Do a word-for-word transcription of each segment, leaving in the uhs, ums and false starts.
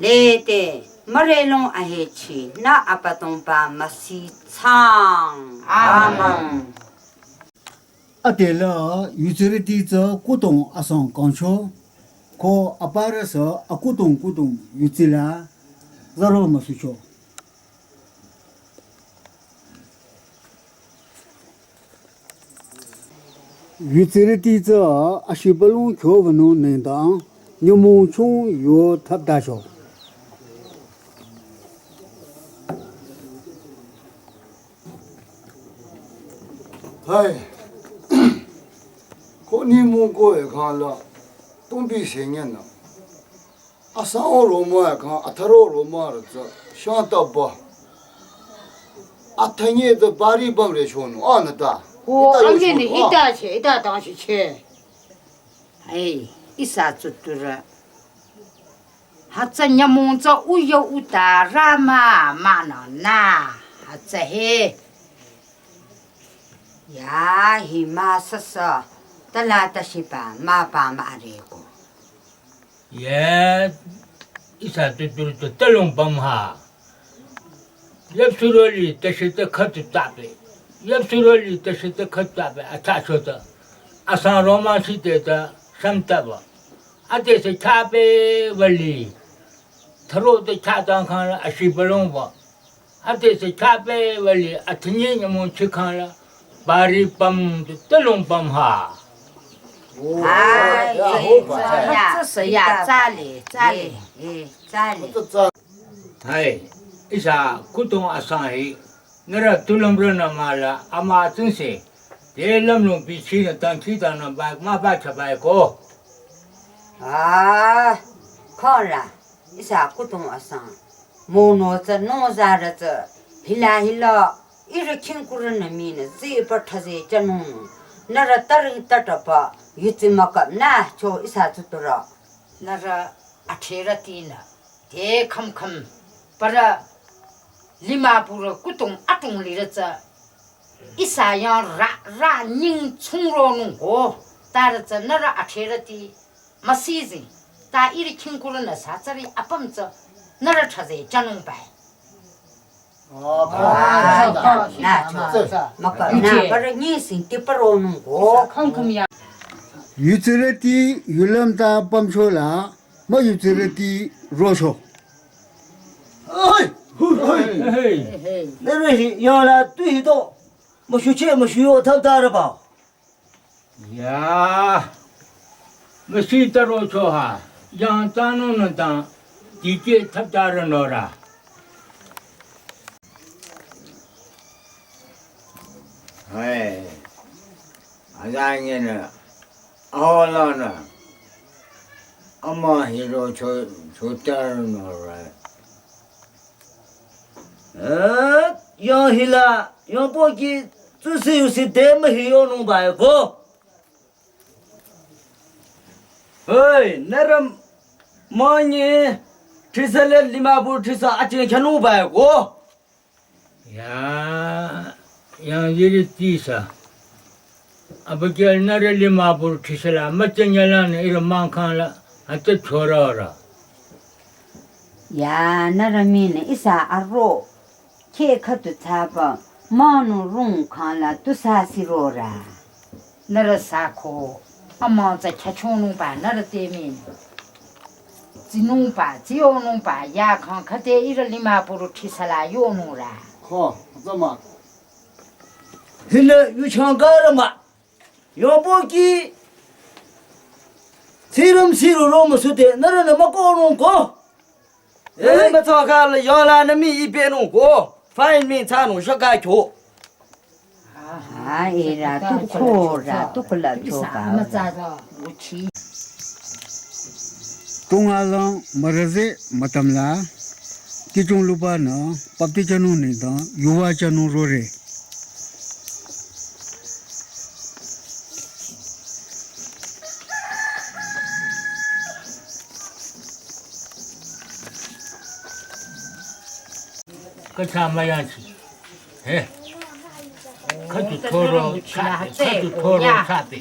Lede, mürelong ahechi, nü abüdongba müsi chang. Amen. Adela, yutsirüti tsü kudong asang kangcho, ko aparü sü akudong kudong yutsila, zaro müsucho. Yutsirüti tsü ashibülung kyo wünung nengdang, nyümong chung yo thapdacho. Hai. Ko nyümong ko e khala, tumbi sengen na. Asang o roma e kha, atharo roma rü tsü, shang taba. Athanye tsü bari bang re shonu, a nata. O, ita yo angene shonu, a. Ita che, ita dang shi che. Ai, ihsa tsuturü. Hütsü nyümong tsü uyo uta rama manana. Hütsü he. Ya, hi ma sasa, tala tashiba, ma ba ma areko. Ye, ihsa tsuturü tsü talong bam ha. Yap suroli tashi ta khatu tape. Yap suroli tashi ta khatu tape, atacho ta. Asang roma shi te ta, sam taba. Ate se tape wali. Tharo ta cha tang khang la, ashibülong ba. Ate se tape wali, athanye nyümong chi khang la. Bari pam, talong pam ha. Ai, ya, ya, tsale, tsale, eh, tsale. Hai, ihsa kudong asang hi, nührü tulüm rü nü mala, ama tsingse, te lümlong bichi nü tang chi tang nü ba, ma ba cha ba ko. Ah, khora, ihsa kudong asang. Mono tsü, no za rü tsü, hila hila, ihrü khingkurü nü mi nü, zi pa thaze chanung, nührü taring tatapa, yutsi makap na, cho ihsa tsuturü. Nührü athrerüti nü, te kham kham, parü lima purü kudong atong lirü tsü, ihsa yang ra, ra nying chung ronung ko, tarü tsü nührü athrerüti, müsizing, ta ihrü khingkurü nü sa tsüri apüm tsü, nührü thaze chanung bai. Ah, na, cho. Maka, na, parü nyising ti paro nung ko. Yutsirüti yulam ta pamcho la, ma yutsirüti rocho. Oi! Oi! Hey! Nührü hi yala tu hi to, ma shuche, ma shuyo thap ta ra ba. Ya, müsi taro cho ha, yang tano na ta, dike thap taro no ra. Hai, azang ye na, aho la na, ama hiro cho, cho taro no ra. Eh, yang hila, yang po ki, tsusi yusi te ma hi yo nung bai ko. Hei, nührü manye, thisale lima purü thisa aching chanung bai ko. Ya, yang yiri tisa. Abükyü nührü lima purü thisala, mücheng yalan ihrü mangkhang la, ate chora ra. Ya, nührü mi nü ihsa aro, khe khatu thsaba, manu rung khang la tusa siro ra. Nührü sa ko, amang tsü khyachonung ba, nührü te mi nü. Tsinung ba, tsiyonung ba, ya khang khate ihrü lima purü thisala yonung ra. Ko, zama. Hina yu chang ga ra ma. Yongpo ki, tsirum siru ro müsute, nührü nü mükohnung ko. Eh, mütsa ka la yongla nü mi ibenung ko. Fine mi tsanung shaka kyo. Ah, ira tu ko ra, tu ko la cho ka. Tunga lang maraze matam la, kichung lupa nü, bapti chanung nengdang, yuva chanung rore. Kacha mayanchi. He. Katu toro chape, katu toro chape.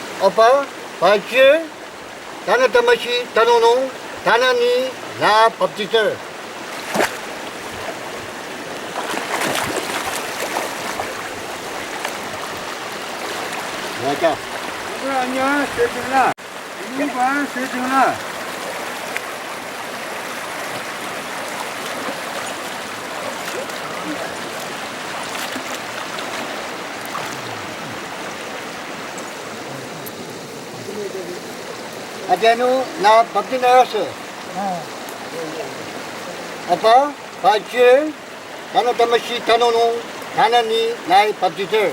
Apa, pajir, tanü tamashi tanonung, tanü ni la baptizer. Wajah. Anya, sejula. Ini ba, sejula. Adenu na baptize nü rüsü. Apa, pajir, tanü tamashi tanonung, tanü ni nü baptize.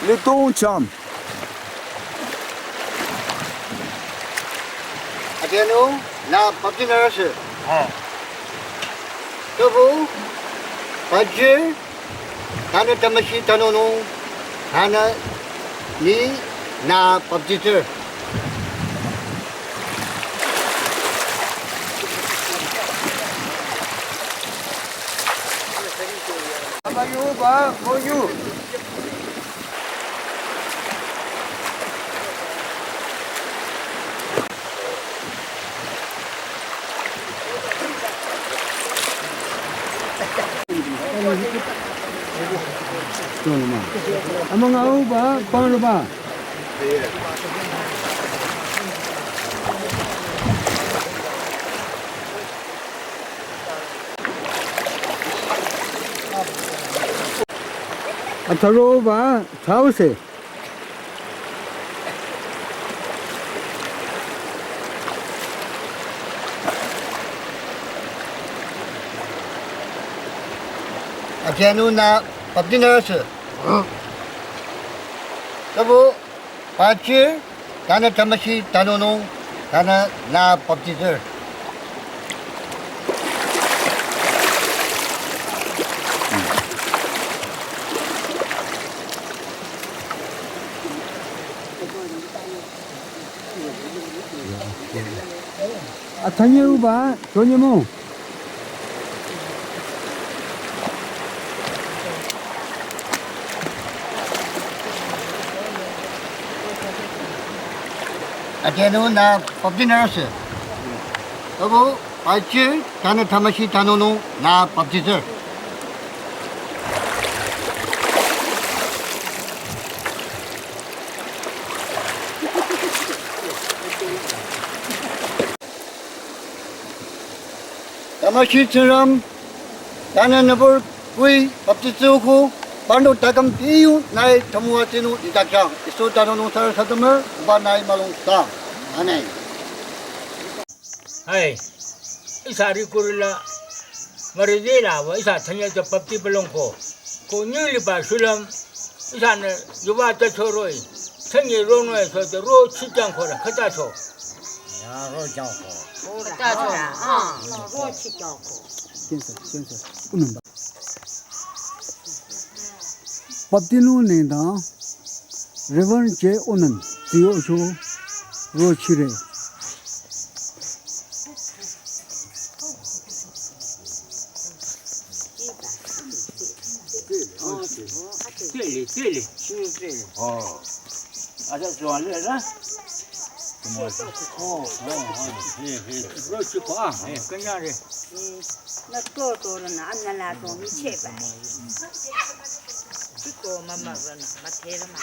Litong cham. Adenu na baptize nü rüsü. Ha. Tubu, pajir, tanü tamashi tanonung, tanü ni nü baptize. Abayu ba, moyu. Amang au ba, pang ba. Atharo ba, thao se. Adenu na baptize nü rüsü. Tubu, pajir, tanü tamashi tanonung, tanü nü baptize. Athanye uba, chonye mo. Adenu na baptize nü rüsü. Tubu, pajir, tanü tamashi tanonung, nü baptize. Tamashi Tsingrang, tanü nübur kui baptize ko, pando takam piyu nü thamua tsinu itakya, isu tanonung sar satamar, ba nü malung sa. Amen. Hai, ihsa ri kurila, maridila wa ihsa thanya ja bapti pelong ko. Ko nyi liba shulam, ihsa ne yuwa ja choroi, thanya ro no so ja ro chi jang ko la, khata cho. Ya, ro jang ko. Khata cho, ah, ro chi jang ko. Kensa, kensa, unamba. Baptinu nengdang, Reverend J. Onan, T O cho, Rochire. Tele, tele. Oh. Asa zuwa le la. Oh, oh, oh. He, he. Rochiko, ah, eh, kanya re. Na to to na, an na la to mi che ba. Chiko mama rana, ma te rana.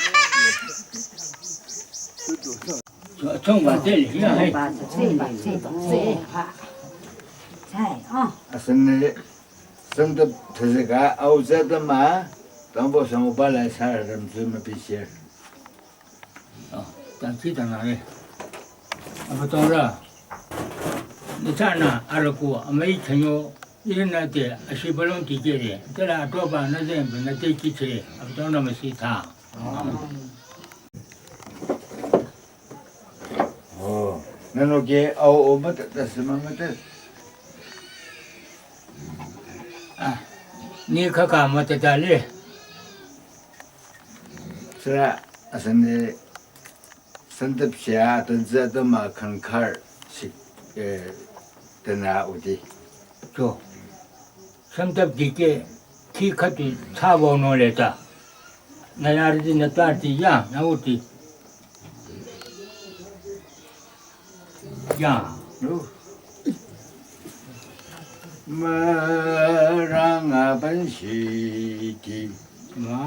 Chong ba te li ya hai. Ba te ba te ba te ha. Chai ah. Asan ne, san de tezega au za de ma, tang bo sang ba la sa ram zu ma pi share. Oh, tang chi tang na re. Apa tong ra. Ni cha na, ara ku, amai chanyo, iri na te, ashi balong ti ke re. Te la to ba na zen, na te ki che. Apa tong na ma si tha. Oh, nano ke, au, o, ma ta, ta, si ma, ma ta. Ah, ni ka ka ma ta ta le. Sira, asan ne, santap siya, tanza, tama, kankar, sik, eh, tana, uti. Cho. Santap dike, ki khüti thsabo nole ta. Nü yarüti nü tati ya, nü uti. Ya, lu. Mürang apüm shiti. Mürang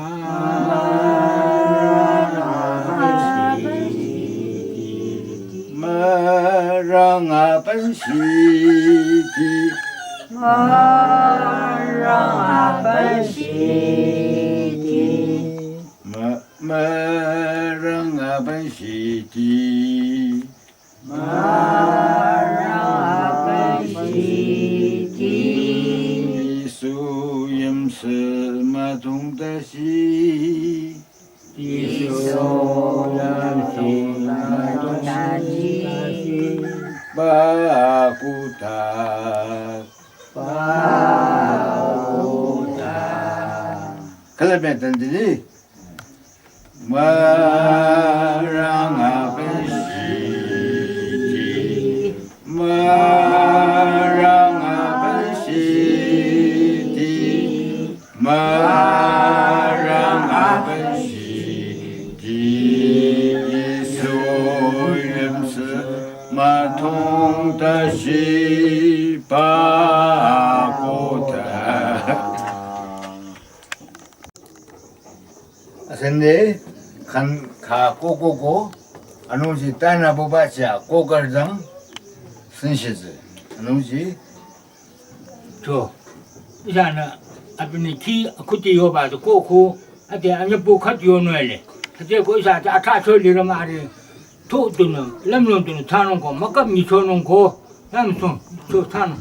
apüm shiti. Mürang apüm shiti. Mürang apüm shiti. Mü-, mürang apüm shiti. Mürang apüm shiti. Isu yamsü mütung tasi. Isu yamsü mütung tasi. Pakuta. Pakuta. Kala ben tandili. Mürang apüm shiti. Mürang apüm shiti. Mürang apüm shiti. Isu yamsü mütung tasi pakuta. Asende khan kha ko ko ko, anungji tana boba cha ko kar jang sinshi zi. Anungji cho. Ihsanü abinü ki akhuti yoba to ko ko, ate anyapu khat yo noele. Ate ko ihsa ta atha cho lirü mari. To tunü, lamlong tunü thsanung ko, makap nyi chonung ko, lamsong cho thsanung.